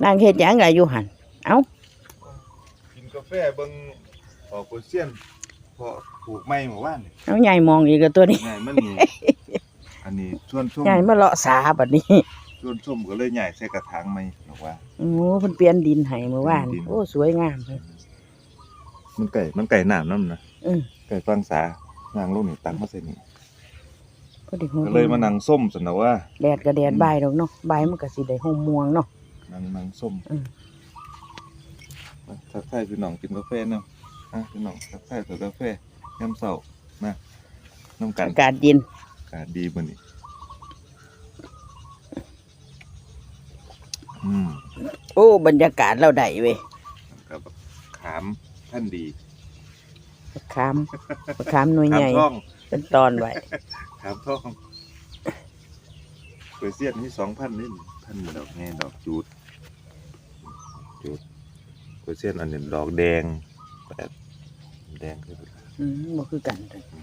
ນັ່ງເຮັດຫຍັງລະຢູ່ຫັ້ນ? ເອົ້າ ກິນກາແຟເບິ່ງ ເພາະກາເຊຍນ ເພາະປູກໃໝ່ມື້ວານນີ້ ເອົາ ໃຫຍ່ມອງອີກແລ້ວຕົວນີ້ ໃຫຍ່ມານີ້ ອັນນີ້ຊວນຊົມ ໃຫຍ່ມາເລາະສາບັດນີ້ ຊວນຊົມກໍເລີຍຍ້າຍໃສ່ກະຖາງໃໝ່ ບອກວ່າ ໂອ້ ເພິ່ນປ່ຽນດິນໃຫ້ມື້ວານ ປ່ຽນດິນ ໂອ້ ສວຍງາມເລີຍ ມັນໃກ້ ມັນໃກ້ນ້ຳນຳນະ ເອີ ໃກ້ຝັ່ງສາ ຍ່າງລົງນີ້ ຕັກມາໃສ່ນີ້ ພໍດີ ກໍເລີຍມານັ່ງຊົມຊັ້ນດອກວ່າ ແດດກໍແດດ ອືມ ບ່າຍດອກເນາະ ບ່າຍມັນກໍຊິໄດ້ຮົ່ມມ່ວງເນາະ ນັ່ງ ນັ່ງຊົມ ເອີ ມາທັກທາຍພີ່ນ້ອງກິນກາແຟນຳ ອ່ະ ພີ່ນ້ອງ ທັກທາຍເຂົ້າກາແຟຍາມເຊົ້າ ມານຳກັນ ອາກາດເຢັນ ອາກາດດີມື້ນີ້ ອືມ ໂອ້ ບັນຍາກາດລາວໄດ້ເວີຍ ກັບບັກຂາມພັນດີ ບັກຂາມ ບັກຂາມໜ່ວຍໃຫຍ່ ຂາມທອງ ເປັນຕອນໄວ້ ຂາມທອງ ກາເຊຍນມີສອງພັນນີ້ ພັນດອກໃຫຍ່ ດອກຈູດ ຈູດ ກາເຊຍນອັນນີ້ດອກແດງ ແບບແດງຄືກັນ ອືມ ບໍ່ຄືກັນ ອືມ